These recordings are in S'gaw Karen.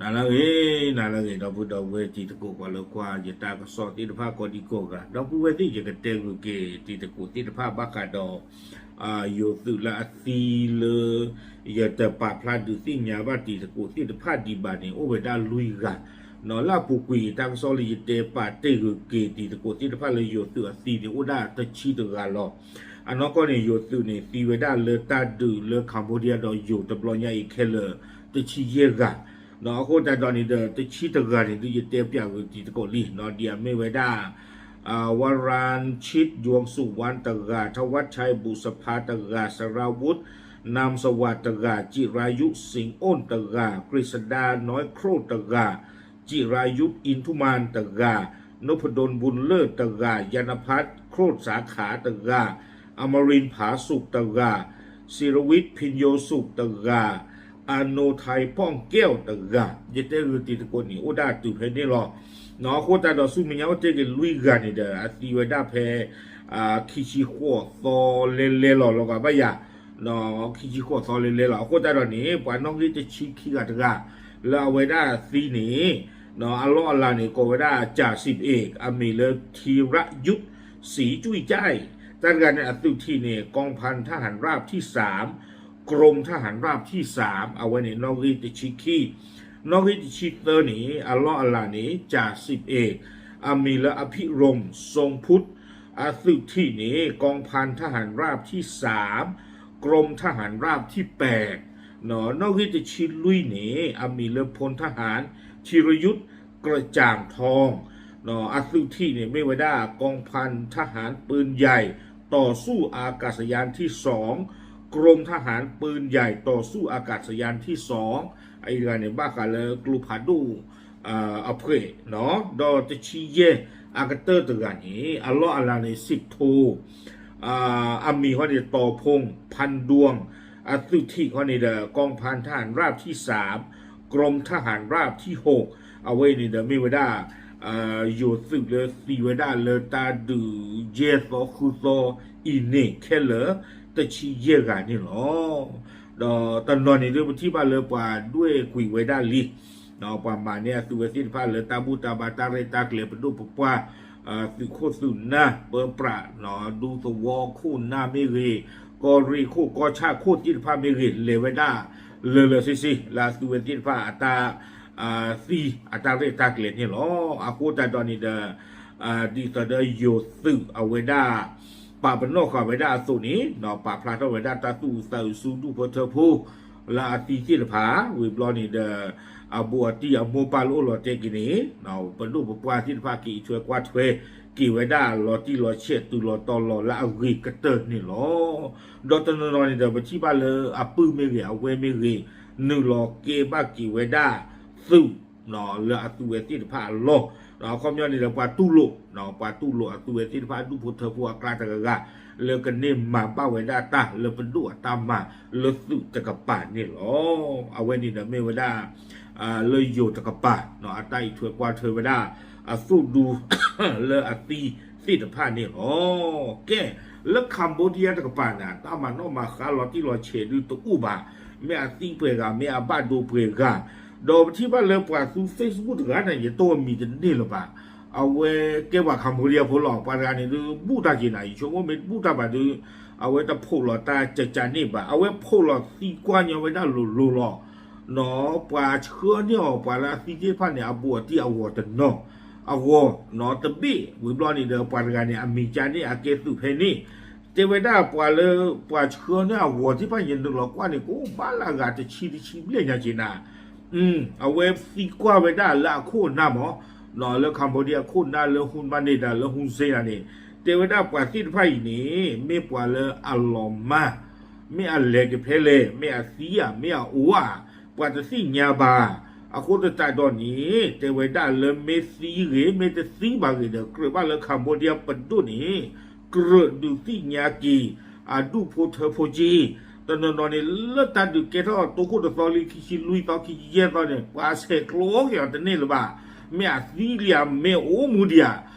နၤလၢအဂ့ၤ, နၤလၢအဂ့ၤ ဒီပုၢ်ဒီဝဲၢ်တံၤသကိး ပှၤလၢကွၢ်ယတၢ်ကစီၣ်သ့ၣ်တဖၣ်ကိးဒံကိးဂၤ, ဒီပုၢ်ဝဲၢ်သ့ၣ် ယကတဲဂုာ်က့ၤတံၤသကိးသ့ၣ်တဖၣ်ဘၣ်ဃးဒီး ယိၤသုးလၢအသံလၢ ယတပာ်ဖျါဒုးသ့ၣ်ညါဘၣ်တံၤသကိးသ့ၣ်တဖၣ်ဒံးဘၣ်န့ၣ် အိၣ်ဝဲဒၣ်လွံၢ်ဂၤ, လၢအပူၤကွံာ်တၢ်ကစီၣ်လၢယတဲပာ်တ့ၢ်ဂုာ်က့ၤတံၤသကိးသ့ၣ်တဖၣ်လၢယိၤသုးအသံန့ၣ် အိၣ်ဒၣ်တဆံတဂၤလီၤ. အနီၢ်ကီၢ်န့ၣ် ယိၤသုးန့ၣ် သံဝဲဒၣ်လၢတၢ်ဒုးလၢ Cambodia ဒီးယိၤတဘျီညါအံၤခဲလၢာ် တဆံယဲၢ်ဂၤ, အဃိသတးဒီးန့ၣ်ဒီး တဆံတဂၤန့ၣ်ဒုး ယတဲပၠးဂုာ်တံၤသကိးလံ, ဒ်အမ့ၢ်ဝဲဒၣ် ဝရၣ်ချံး ယွၤစူးဝၣ်တဂၤ, ထဝၣ်ဆဲး ဘူၣ်စဖါတဂၤ, စရၣ်ဝူး နၢမ်စဝးတဂၤ, စံးရၣ်ယူး စ့ၣ်အိၣ်တဂၤ, ကရံးစဒါ နွဲခိၣ်တဂၤ, စံးရၣ်ယူး အ့ၣ်ထူမၣ်တဂၤ, နိဖဒိၣ် ဘူၣ်လၢၢ်တဂၤ, ယၤနဖး ခရိၣ်စးခးတဂၤ, အမရံၣ် ဖးစူးတဂၤ, စံးရဝံး ဖံညိၣ်စူးတဂၤ, အနိထါဖီၣ်ကဲၣ်တဂၤ, ယတဲဂုာ်တံၤသကိးန့ၣ် အိၣ်ဒၣ်တုၤဖဲန့ၣ်လီၤ. အဃိသတးဒီးဆူမဲာ်ညါအိၣ်တ့ၢ်က့ၤလွံၢ်ဂၤန့ၣ်ဒီး အသံဝဲဒၣ်ဖဲ ခံဆံဃိးသီလဲလဲလီၤ လီၤဂာ်ဘၣ်ယၤ, ခံဆံဃိးသီလဲလဲလီၤ. အဃိသတးဒီးန့ၣ် ပှၤနီၣ်ဂံၢ်တဆံခံဂၤတဂၤ လၢအဝဲဒၣ်သံန့ၣ် အလီၢ်အလၤန့ၣ် ကိးဝဲဒၣ် จ่าสิบเอก အမံၤလၢထံရၣ်ယူး စံးကွံာ်ကၠဲၣ်, တၢ်တဂၤန့ၣ် အသုးထံးန့ၣ် กองพันทหารราบที่สาม กรมทหารราบที่สาม အဝဲန့ၣ်နီၣ်ဂံၢ်တဆံခံ, နီၣ်ဂံၢ်တဆံသၢန့ၣ် အလီၢ်အလၤန့ၣ် จ่าสิบเอก အမံၤလၢ อภิรมย์ ทรงพุทธ အသုးထံးန့ၣ် กองพันทหารราบที่สาม กรมทหารราบที่แปด နီၣ်ဂံၢ်တဆံလွံၢ်န့ၣ် အမံၤလၢ พลทหาร ธีรยุทธ กระจ่างทอง အသုးထံးန့ၣ် မ့ၢ်ဝဲဒၣ် กองพันทหารปืนใหญ่ต่อสู้อากาศยานที่สอง กรมทหารปืนใหญ่ต่อสู้อากาศยานที่สอง အအံၤတဂၤန့ၣ် ဘၣ်ဃးလၢကျိဖးဒိၣ် အဖှဲး, ဒီးတဆံယဲၢ်အကတၢၢ်တဂၤန့ၣ် အလီၢ်အလၤန့ၣ် စံးထိ အမံၤဃီန့ၣ် ต่อพงษ์ พันดวง အသုးထံးဃီန့ၣ်ဒီး กองพันทหารราบที่สาม กรมทหารราบที่หก အဝဲအံၤန့ၣ်ဒီးမ့ၢ်ဝဲဒၣ် ယိၤသုးလၢသံဝဲဒၣ်လၢတၢ်ဒုးယဲၢ်သီဃုသီအံၤန့ၣ်ခဲလၢာ် တဆံယဲၢ်ဂၤန့ၣ်လီၤ. ဒီးတနီၤန့ၣ်ဒုး ပထံၣ်ဘၣ်လၢပှၤဒွဲၣ်ကွံာ်ဝဲဒၣ်လံ ပှၤမၤန့ၢ်အသုဝဲသ့ၣ်တဖၣ်လၢတၢ်ဘူၣ်တၢ်ဘါတၢ်ရဲၣ်တၢ်ကျဲၤပဒိၣ်ပပှၢ် သုးခိၣ်သုးနၢ်ပၢပြး ဒူသဝီခိၣ်နၢ်မ့ၢ်ဂ့ၤ, ကီၢ်ရ့ၣ်ခိၣ်ကီၢ်ဆၣ်ခိၣ်သ့ၣ်တဖၣ်မ့ၢ်ဂ့ၤ လဲၤဝဲဒၣ်လၢာ်လၢာ်ဆ့ဆ့ လၢအသုဝဲသ့ၣ်တဖၣ်အတၢ် သံအတၢ်ရဲၣ်တၢ်ကျဲၤန့ၣ်လီၤ. အဃိသတးဒီးန့ၣ်ဒီး ဒ်သိးဒီးယိၤသုးအဝဲဒၣ် ပာ်ပနီၣ်ဃာ်ဝဲဒၣ်အသိးန့ၣ် ပာ်ဖျါထီၣ်ဝဲဒၣ်တၢ်သူၣ်အုးသးအုးဆူဒူၣ်ဖိထၢဖိ လၢအသံသ့ၣ်တဖၣ် ဝံၤဘျီန့ၣ်ဒီး အဘူးအတံၢ်အမိၢ်ပၢ်လၢအိၣ်လီၤတဲာ်က့ၤန့ၣ် ပဒိၣ်ပပှၢ်သ့ၣ်တဖၣ်က့ၤအံးထွဲကွၢ်ထွဲ က့ၤဝဲဒၣ်လီၤတံၢ်လီၤဆဲးတုၤလီၤတီၤလီၤလၢအဂ့ၤကတၢၢ်န့ၣ်လီၤ. ဒီးတနီၤနီၤန့ၣ်ဒီး ပထံၣ်ဘၣ်လၢအပုၢ်မ့ၢ်ဂ့ၤ အဝဲၢ်မ့ၢ်ဂ့ၤ နုာ်လီၤကဲဘၣ်က့ၤဝဲဒၣ်သုး လၢအသုဝဲသ့ၣ်တဖၣ်အလီၢ် အခီပညီန့ၣ်ဒီး ပှၤတူၢ်လိာ် ပှၤတူၢ်လိာ်အသုဝဲသ့ၣ်တဖၣ် ဒူၣ်ဖိထၢဖိအကျါတဂၤဂၤ လၢကန့ၢ်မၤဘၣ်ဝဲဒၣ်တၢ်လၢပဒိၣ်အတၢ်မၤလၢသုးတကပၤန့ၣ်လီၤ. အဝဲန့ၣ်ဒီးမ့ၢ်ဝဲဒၣ် လၢယိၤတကပၤ အတၢ်အံးထွဲကွၢ်ထွဲဝဲဒၣ် အသိၣ်ဒူ လၢအသံသ့ၣ်တဖၣ်န့ၣ်လီၤ. ကဲ လၢ Cambodia တကပၤန့ၣ် တၢ်မၤနီၣ်မၤဃါလီၤတံၢ်လီၤဆဲးဒုးတအိၣ်ဘၣ်, မ့ၢ်အသံပှဲၤဂၤ မ့ၢ်အဘၣ်ဒိပှဲၤဂၤ, ဒီးပထံၣ်ဘၣ်လၢပှၤသူ Facebook တဂၤန့ၣ် ယတိၢ်အမံၤတန့ၢ်လၢၤဘၣ်, အဝဲကဲပှၤ Cambodia ဖိလီၤ. ပှၤတဂၤန့ၣ်ဒုး ဘူၣ်တၢ်က့ၤနၤ ယဆိကမိၣ်မ့ၢ်ဘူၣ်တၢ်ဘၣ်ဒုး အဝဲတဖိးလီၤတၢ်ကကန့ၣ်ဘၣ်, အဝဲဖိးလီၤသံကွၢ်ညီဝဲဒၣ်လိၤလိၤလီၤ. ပှၤဆှၢန့ၢ်အီၤ ပှၤလၢအသံသ့ၣ်တဖၣ်န့ၣ် အဘူးအတံၢ်အဂီၤတနီၤ, အဂီၤ တဘ့ၣ် ဝံၤဘျီန့ၣ်ဒီး ပှၤတဂၤန့ၣ် အမံၤကၠါန့ၣ် အကဲသုးဖဲန့ၣ်, တဲဝဲဒၣ်ပှၤလၢ ပှၤဆှၢန့ၢ်အဂီၤသ့ၣ်တဖၣ် ယနုာ်လီၤကွၢ်န့ၣ် ကအိၣ်ဘၣ်လၢအဂၤတဆံတဆံဘျဲၣ်ညါက့ၤနၤ အဝဲသံကွၢ်ဝဲဒၣ်လၢအခိၣ်အနၢ်မး, လၢ Cambodia အခိၣ်အနၢ်လၢ ဟုၣ်မၢ်န့ၢ်တၢ်လၢ ဟုၣ်စ့တၢ်န့ၣ်, တဲဝဲဒၣ်ပှၤသ့ၣ်တဖၣ်အံၤန့ၣ် မ့ၢ်ပှၤလၢအလီၤမၢ်, မ့ၢ်အလဲၤက့ၤဖဲလဲၣ်, မ့ၢ်အသံဧါ, မ့ၢ်အအိၣ်ဧါ, ပှၤတသ့ၣ်ညါဘၣ်. အဃိသတးဒီးန့ၣ် တဲဝဲဒၣ်လၢမ့ၢ်သံဂ့ၤ မ့ၢ်တသံဘၣ်ဂ့ၤဒီး ကြၢးဘၣ်လၢ Cambodia ပဒိၣ်န့ၣ် ကြၢးဒုးသ့ၣ်ညါက့ၤ အဒူၣ်ဖိထၢဖိက့ၤ, တနီၤနီၤန့ၣ် လၢတၢ်ဒုးကဲထီၣ်တိခိၣ်တသီလံ ခံဆံလွံၢ်သီ ခံဆံယဲၢ်သီန့ၣ် ပှၤဆဲးကျိးက့ၤအီၤတန့ၢ်လၢၤဘၣ်, မ့ၢ်အသံလံဧါ မ့ၢ်အိၣ်မူဒံးဧါ.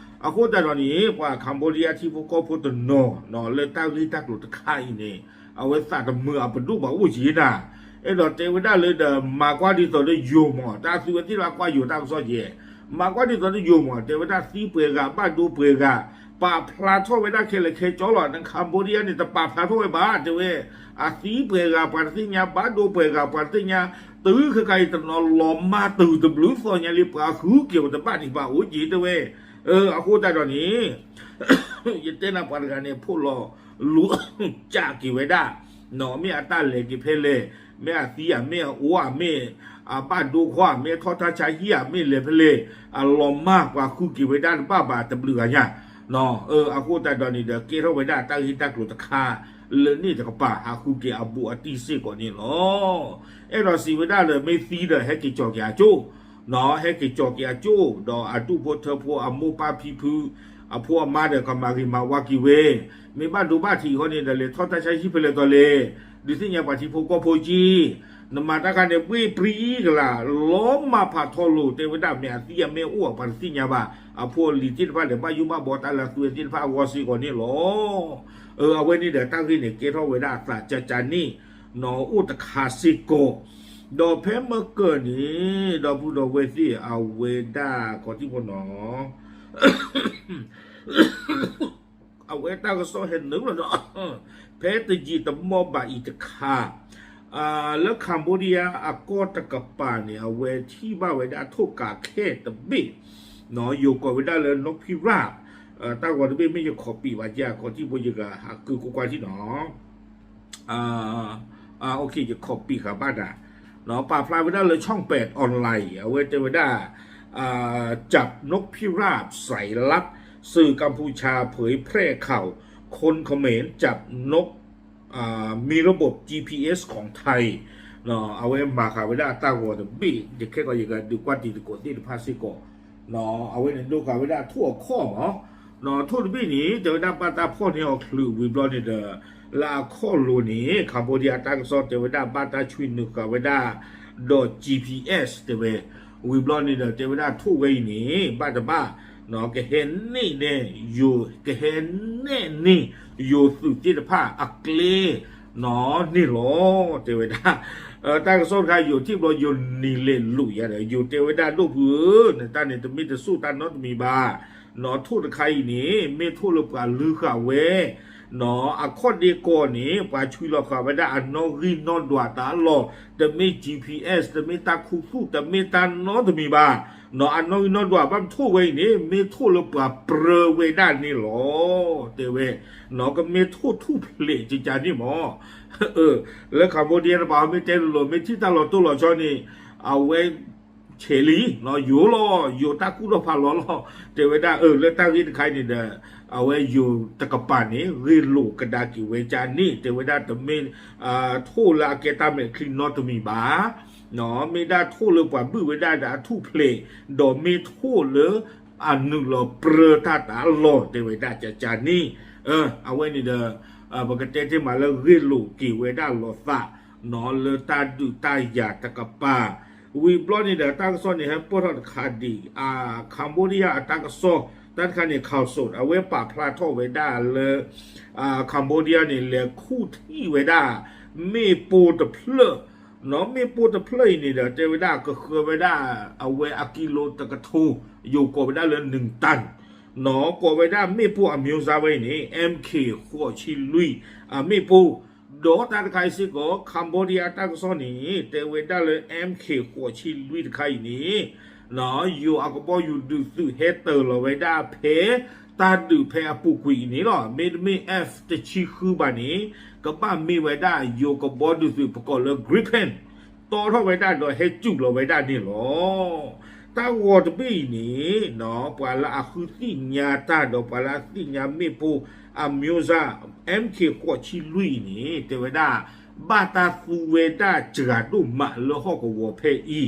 အဃိသတးဒီးန့ၣ် ပှၤ Cambodia ထံဖိကီၢ်ဖိတနီၤ လၢတၢ်ဂ့ၢ်တၢ်ကျိၤတခါအံၤန့ၣ် အဝဲသးတမုာ်အပဒိၣ်ဘၣ်အိၣ်က့ၤနၤ, အဲၣ်ဒိးတဲဝဲဒၣ်လၢဒီး မၤကွၢ်ဒ်သိးလၢယိၤမး တၢ်သုဝဲသ့ၣ်တဖၣ်ကွၢ်ယိၤတၢ်ကစီၣ်က့ၤ, မၤကွၢ်ဒ်သိးလၢယိၤမး တဲဝဲဒၣ်သံပှဲၤဂၤ ဘၣ်ဒိပှဲၤဂၤ, ပာ်ဖျါထီၣ်ဝဲဒၣ်ခဲလၢာ်ခဲဆ့လီၤ, န Cambodia န့ၣ် တပာ်ဖျါထီၣ်ဝဲဘၣ် တဲဝဲ, အသံပှဲၤဂၤပှၤတသ့ၣ်ညါ ဘၣ်ဒိပှဲၤဂၤပှၤတသ့ၣ်ညါ, တုၤခဲခါအံၤတနီၤလီၤမၢ်တုၤတဘျုးသီညါလံ ပှၤဃုက့ၤဝဲတဘၣ်န့ၣ်ဘၣ်အိၣ်က့ၤတဲဝဲ, အဃိသတးဒီးန့ၣ် ယတဲနၤပှၤတဂၤန့ၣ် ဖိးလီၤလူၤကးက့ၤဝဲဒၣ်, မ့ၢ်အတၢ်လဲၤက့ၤဖဲလဲၣ်, မ့ၢ်အသံဧါ မ့ၢ်အအိၣ်ဧါ မ့ၢ်အဘၣ်ဒိခွါ မ့ၢ်ထီၣ်တၢ်ဆါဟံၣ်ဧါ မ့ၢ်လဲၤဖဲလဲၣ်, အလီၤမၢ်ပှၤဃုက့ၤဝဲဒၣ်တဘၣ်ဘၣ်တဘျုးဂၤညါ, အဃိသတးဒီးန့ၣ်ဒီး ကဲထီၣ်ဝဲဒၣ်တၢ်ဂ့ၢ်တၢ်ကျိၤတခါ လၢန့ၣ်တကပၤ ဟးဃုက့ၤအဘူးအတံၢ်စ့ၢ်ကီးန့ၣ်လီၤ. အဲၣ်ဒိးစံးဝဲဒၣ်လၢမ့ၢ်သံဒီး ဟဲက့ၤကၠီၤက့ၤအကၠိၣ် ဟဲက့ၤကၠီၤက့ၤအကၠိၣ် ဒီးအဒူၣ်ဖိထၢဖိအမိၢ်ပၢ်ဖံဖု အဖိအမါဒီးကမၤဂ့ၤမၤဝါက့ၤဝဲ, မ့ၢ်ဘၣ်ဒိဘၣ်ထံးအဃိန့ၣ်ဒီး လဲၤထီၣ်တၢ်ဆါဟံၣ်ဖဲလဲၣ်တီၤလဲၣ်, ဒုးသ့ၣ်ညါပှၤထံဖိကီၢ်ဖိက့ၤ, နမၤတၢ်ခါန့ၣ် ဘှ့ၣ်ပြံကလၤ လီၤမၢ်ဖးထီလိာ် တဲဝဲဒၣ်မ့ၢ်အသံအမ့ၢ်အိၣ်အပှၤတသ့ၣ်ညါဘၣ်, အဖိအလံၤသ့ၣ်တဖၣ်ဒီး ဘၣ်ယိၣ်ဘၣ်ဘီတၢ်လၢအသူဝဲသ့ၣ်တဖၣ်အဂီၢ်စ့ၢ်ကီးန့ၣ်လီၤ. အဝဲန့ၣ်ဒီးတၢ်ဂ့ၢ်န့ၣ် ကဲထီၣ်ဝဲဒၣ်အသးကၠၢကၠၢန့ၣ် နီၢ်အိၣ်တခါစ့ၢ်ကီး, ဒီးဖဲမကၢၢ်န့ၣ် ဒီပုၢ်ဒီဝဲၢ်သ့ၣ်အဝဲဒၣ်ခီၣ်ထံးဖိနီၤ အဝဲတၢ်ကစီၣ်ဟဲနုာ်လီၤဒီး ဖဲတယံာ်တမီၢ်ဘၣ်အံၤတခါ လၢ Cambodia အကီၢ်တကပၤန့ၣ် အဝဲထံၣ်ဘၣ်ဝဲဒၣ်ထိၣ်ကးခဲတဘ့ၣ်, ယိၤကိးဝဲဒၣ်လၢ Nong Phiram, တၢ်ဂီၤတဘ့ၣ်မ့ၢ်ယ copy ဘၣ်ကခီၣ်ထံးဖိယကဟးကုာ်ကွၢ်ကွၢ်ထံၣ်နီၤ ယ copy ဃာ်ဘၣ်ဒၣ်, ပာ်ဖျါဝဲဒၣ်လၢ ช่องแปดออนไลน์ အဝဲတဲဝဲဒၣ် จับนกพิราบสายลับ สื่อกัมพูชาเผยแพร่ข่าว คนเขมรจับนก มีระบบ จีพีเอส ของไทย အဝဲမၤဃာ်ဝဲဒၣ်အတၢ်ဂီၤတဘ့ၣ် ယခဲကီးယကဒုးကွၢ်တံၤသကိးသ့ၣ်တဖၣ်စ့ၢ်ကီး, အဝဲန့ၣ်ဒိဃာ်ဝဲဒၣ်ထိၣ်အခီၣ်မး, ထိၣ်တဘ့ၣ်န့ၣ် တဲဝဲဒၣ်ဘၣ်တၢ်ဖီၣ်န့ၢ်အီၤချုးဝံၤဘျီန့ၣ်ဒီး လၢအခီၣ်လိၤန့ၣ် Cambodia တၢ်ကစီၣ်တဲဝဲဒၣ်ဘၣ်တၢ်ဆွံနုာ်ဃာ်ဝဲဒၣ် ဒီး จีพีเอส တဲဝဲ, ဝံၤဘျီန့ၣ်ဒီး တဲဝဲဒၣ်ထိၣ်ဝဲအံၤန့ၣ် ဘၣ်တဘၣ် ကဟဲနဲၣ်န့ၢ်ယိၤ ကဟဲနဲၣ်န့ၢ်ယိၤသုးသ့ၣ်တဖၣ်အကျဲ န့ၣ်လီၤ တဲဝဲဒၣ်, တၢ်ကစီၣ်တခါယိၤထံၣ်ဘျီယိၤနံၤလဲၤလိာ်ယၤဒီး ယိၤတဲဝဲဒၣ်ဒိၣ်ဖုဧၢ, နတၢ်န့ၣ်တမ့ၢ်တစိၢ်တၢ်နီတမံၤဘၣ်, ထိၣ်တခါအံၤန့ၣ် မ့ၢ်ထိၣ်လၢပှၤလုၢ်ဃာ်ဝဲ အခီၣ်ဒ့ကီၢ်န့ၣ် ပှၤဆွံလီၤဃာ်ဝဲဒၣ်အနီၣ်ဂံၢ်နီၣ်ဒွးတၢ်လီၢ်, တမ့ၢ် จีพีเอส တမ့ၢ်တၢ်ခူသူၣ် တမ့ၢ်တၢ်နီတမံၤဘၣ်, အနီၣ်ဂံၢ်နီၣ်ဒွးဘၣ်ထိၣ်ဝဲအံၤန့ၣ် မ့ၢ်ထိၣ်လၢပှၤပြၢဝဲဒၣ်န့ၣ်လီၤ တဲဝဲ, ကမ့ၢ်ထိၣ်ထူၣ်ဖျဲးကကန့ၣ်မး လၢ Cambodia တပၤမ့ၢ်တဲလိၤလိၤ မ့ၢ်ထံၣ်တၢ်လီၤတိၢ်လီၤဆီန့ၣ် အဝဲ ဆဲးလံ ယိၤလီၤ ယိၤတၢ်ကူၣ်ထီၣ်ဖးလီၤလီၤ တဲဝဲဒၣ် လၢတၢ်ဂ့ၢ်တခါအံၤန့ၣ်ဒီး အဝဲယိၤတကပၤန့ၣ် ဂ့ၢ်လိာ်ကဒါက့ၤဝဲကန့ၣ် တဲဝဲဒၣ်တမ့ၢ် ထိၣ်လၢအကဲတၢ်မဲာ်ချံနီတမံၤဘၣ်, မ့ၢ်ဒၣ်ထိၣ်လၢပှၤဘုၣ်ဝဲဒၣ်ဒီးအထူၣ်ဖျဲး, ဒီးမ့ၢ်ထိၣ်လၢ အနုာ်လီၤပြၢတၢ်တၢ်လီၢ် တဲဝဲဒၣ်ကကန့ၣ်, အဝဲန့ၣ်ဒီး ပကတဲတ့ၢ်မးလၢဂ့ၢ်လိာ်က့ၤဝဲဒၣ်လီၤသး လၢတၢ်ဒုးတၢ်ယၤတကပၤ, ဝံၤဘျီန့ၣ်ဒီး တၢ်ကစီၣ်န့ၣ် ဟဲပၢၢ်ထီၣ်တခါဒံး Cambodia အတၢ်ကစီၣ် တၢ်တခါန့ၣ် Khaosod အဝဲပာ်ဖျါထီၣ်ဝဲဒၣ်လၢ Cambodia န့ၣ် လဲၤခူၣ်ထံၣ်ဝဲဒၣ် မ့ၣ်ပိၢ်တဖျၢၣ် မ့ၣ်ပိၢ်တဖျၢၣ်အံၤန့ၣ်ဒီး တဲဝဲဒၣ်ကဃၢၤဝဲဒၣ် အဝဲအကံလိတကထိ ယိၤကိးဝဲဒၣ်လၢ နုၣ်တၢ် ကိးဝဲဒၣ်မ့ၣ်ပိၢ်အမျိုးအစားဝဲအံၤန့ၣ် MK ဃိးဆံလွံၢ် အမ့ၣ်ပိၢ်, ဒီးတၢ်တခါအံၤစ့ၢ်ကီး Cambodia တၢ်ကစီၣ်န့ၣ် တဲဝဲဒၣ်လၢ MK ဃိးဆံလွံၢ်တခါအံၤန့ၣ် ယိၤအကဘီယူၤဒုးသုးဟဲတၢၤလီၤဝဲဒၣ်ဖဲ တၢ်ဒုးဖဲအပူၤကွံာ်အံၤန့ၣ်လီၤ. မ့တမ့ၢ် F တဆံဃုဘၣ်န့ၣ် ကဘၣ်မ့ၢ်ဝဲဒၣ်ယိၤကဘီဒုးသုးပကိးလၢ Gripen တီထီၣ်ဝဲဒၣ်ဒီးဟဲစူးလီၤဝဲဒၣ်န့ၣ်လီၤ. တၢ်ဂီၤတဘ့ၣ်အံၤန့ၣ် ပှၤလၢအဃုသ့ၣ်ညါတၢ်ဒီးပှၤလၢအသ့ၣ်ညါမ့ၣ်ပိၢ်အမျိုးအစား MK ဃိးဆံလွံၢ်အံၤန့ၣ် တဲဝဲဒၣ် ဘၣ်တၢ်သူဝဲဒၣ်စှၤဒိၣ်မးလၢဟီၣ်ကဝီၤဖဲအံၤ,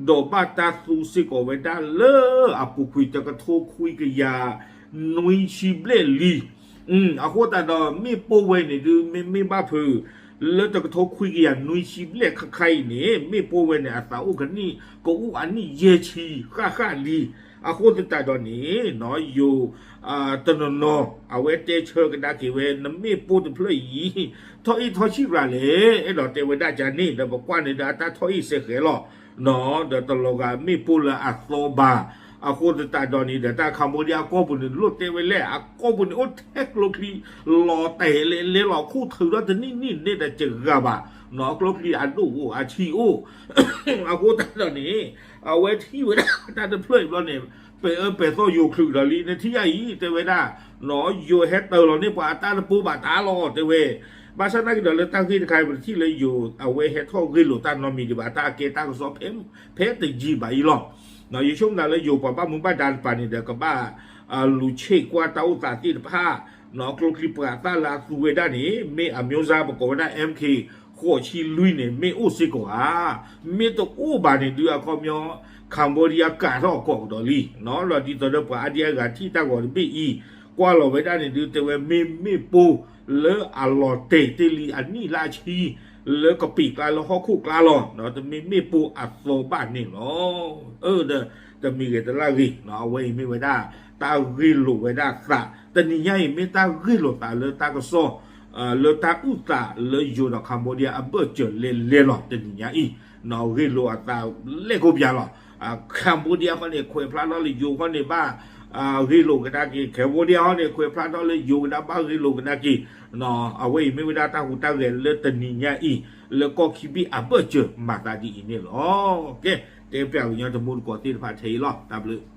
ဒီးဘၣ်တၢ်သူစ့ၢ်ကီးဝဲဒၣ်လၢအပူၤကွံာ်တကထိခွံကယၤ နွံဆံဘျဲၣ်လံ. အဃိသတးဒီး မ့ၣ်ပိၢ်ဝဲန့ၣ်ဒုး မ့မ့ၢ်ဘၣ်ဖုး လၢတကထိခွံကယၤနွံဆံဘျဲၣ်ခါခါအံၤန့ၣ် မ့ၣ်ပိၢ်ဝဲန့ၣ် အသးအိၣ်ကနံၣ် ကအိၣ်အနံၣ်ယဲၢ်ဆံဃၣ်ဃၣ်လံ. အဃိသတးဒီးန့ၣ် ယိၤ တနီၤနီၤ အဝဲတဲဆၢကဒါက့ၤဝဲ နမ့ၣ်ပိၢ်တဖျၢၣ်အံၤ ထီၣ်အ့ၣ်ထီၣ်ဆံၣ်ရၤလဲၣ် အဲၣ်ဒိးတဲဝဲဒၣ်ကန့ၣ် ဒီးပကွၢ်န့ၣ်ဒီးအတၢ်ထီၣ်အ့ၣ်စဲဃဲးလီၤ ဒီးတလီၤဂာ်မ့ၣ်ပိၢ်လၢအသီဘၣ်. အဃိသတးဒီးန့ၣ်ဒီး တၢ် Cambodia အကီၢ်ပူၤန့ၣ် လိၣ်တဲဝဲလဲၣ် အကီၢ်ပူၤန့ၣ် အိၣ်ထဲကျိချံ လီၤတဲာ်လဲလဲလီၤ ခိၣ်ထုးဒီးတနံၣ်နံၣ်န့ၣ်ဒီးတဂၤဘၣ် ကျိချံအဒိၣ်အိၣ်အထံအိၣ် အဃိသတးဒီးန့ၣ် အဝဲထံၣ်ဝဲဒၣ်တၢ်တဖျၢၣ်အံၤဘျီန့ၣ် ပဲာ်အၢပဲာ်သီယိၤချုးဒီးလံ နထံၣ်ယၤအံၤ တဲဝဲဒၣ် ယိၤဟဲတၢၤလီၤန့ၢ်ပှၤအတၢ်တပိဘၣ်တၢ်လီၤ တဲဝဲ ဘၣ်ဆၣ်သနာ်က့ဒီးလၢတၢ်ဂ့ၢ်တခါအံၤ ပတထံၣ်လၢယိၤ အဝဲဟဲထီၣ်ဂ့ၢ်လိာ်တၢ်နီတမံၤဒံးဘၣ် တၢ်ကဲတၢ်ကစီၣ် ဖဲတယံာ်ဘၣ်အံၤလီၤ. ယဆိကမိၣ်လၢယိၤပှၤဘၣ်မူဘၣ်ဒါတပၤန့ၣ်ဒီး ကဘၣ်လူၤဆ့ၣ်ကွၢ်တၢ်အိၣ်သးသ့ၣ်တဖၣ် ကျိချံပှၤသၣ်လၢအသူဝဲဒၣ်န့ၣ် မ့ၢ်အမျိုးစား ပကိးဝဲဒၣ် MK ဃိးဆံလွံၢ်န့ၣ် မ့ၢ်အိၣ်စ့ၢ်ကီးဧါ. မ့ၢ်တအိၣ်ဘၣ်န့ၣ်ဒုးအခီပညီ Cambodia ကးထီၣ်အကိာ်ကဒီးလံ ဒီးဒ်သိးဒီးပှၤအါဒံအါဂၤထံၣ်တၢ်ဂီၤတဘ့ၣ်အံၤ ကွၢ်လီၤဝဲဒၣ်န့ၣ်ဒုး တဲဝဲမ့ၢ်မ့ၣ်ပိၢ်လၢအလီၤတဲာ်တ့ၢ်လံအနံၣ်လၢအဆံ လၢကပံာ်ကျါလၢဟီၣ်ခိၣ်ကျါလီၤ တမ့ၢ်မ့ၣ်ပိၢ်အသီဘၣ်န့ၣ်လီၤ. အၢ ဒီးတမံၤဂ့ၤတလၢ်ဂ့ၤ အဝဲအံၤမ့ၢ်ဝဲဒၣ် တၢ်ဂ့ၢ်လိာ်ဝဲဒၣ်သး တနံၤညါအံၤမ့ၢ်တၢ်ဂ့ၢ်လိာ်သးလၢတၢ်ကစီၣ် လၢတၢ်အုၣ်သးလၢယိၤဒီး Cambodia အဘၢၣ်စၢၤလဲလဲလီၤ တနံၤညါအံၤ ဂ့ၢ်လိာ်အသးလဲၢ်ကိးပယၤလီၤ. Cambodia ဃီန့ၣ် ခွဲးဖျါထီၣ်လၢယိၤဃီန့ၣ်ဘၣ် ဂ့ၢ်လိာ်ကဒါက့ၤ Cambodia ဃီန့ၣ် ခွဲးဖျါထီၣ်လၢယိၤကဒါဘၣ်ဂ့ၢ်လိာ်ကဒါက့ၤ အဝဲအံၤမ့ၢ်ဝဲဒၣ်တၢ်ဟူးတၢ်ဂဲၤလၢတနံၤညါအံၤ လၢကီၢ်ခံဘ့ၣ်အဘၢၣ်စၢၤမၤသးဒ်အံၤန့ၣ်လီၤ. ကဲ တဲပၠးကညီတမူတကိးသ့ၣ်တဖၣ်ထဲအံၤလီၤ. တၢ်ဘျုး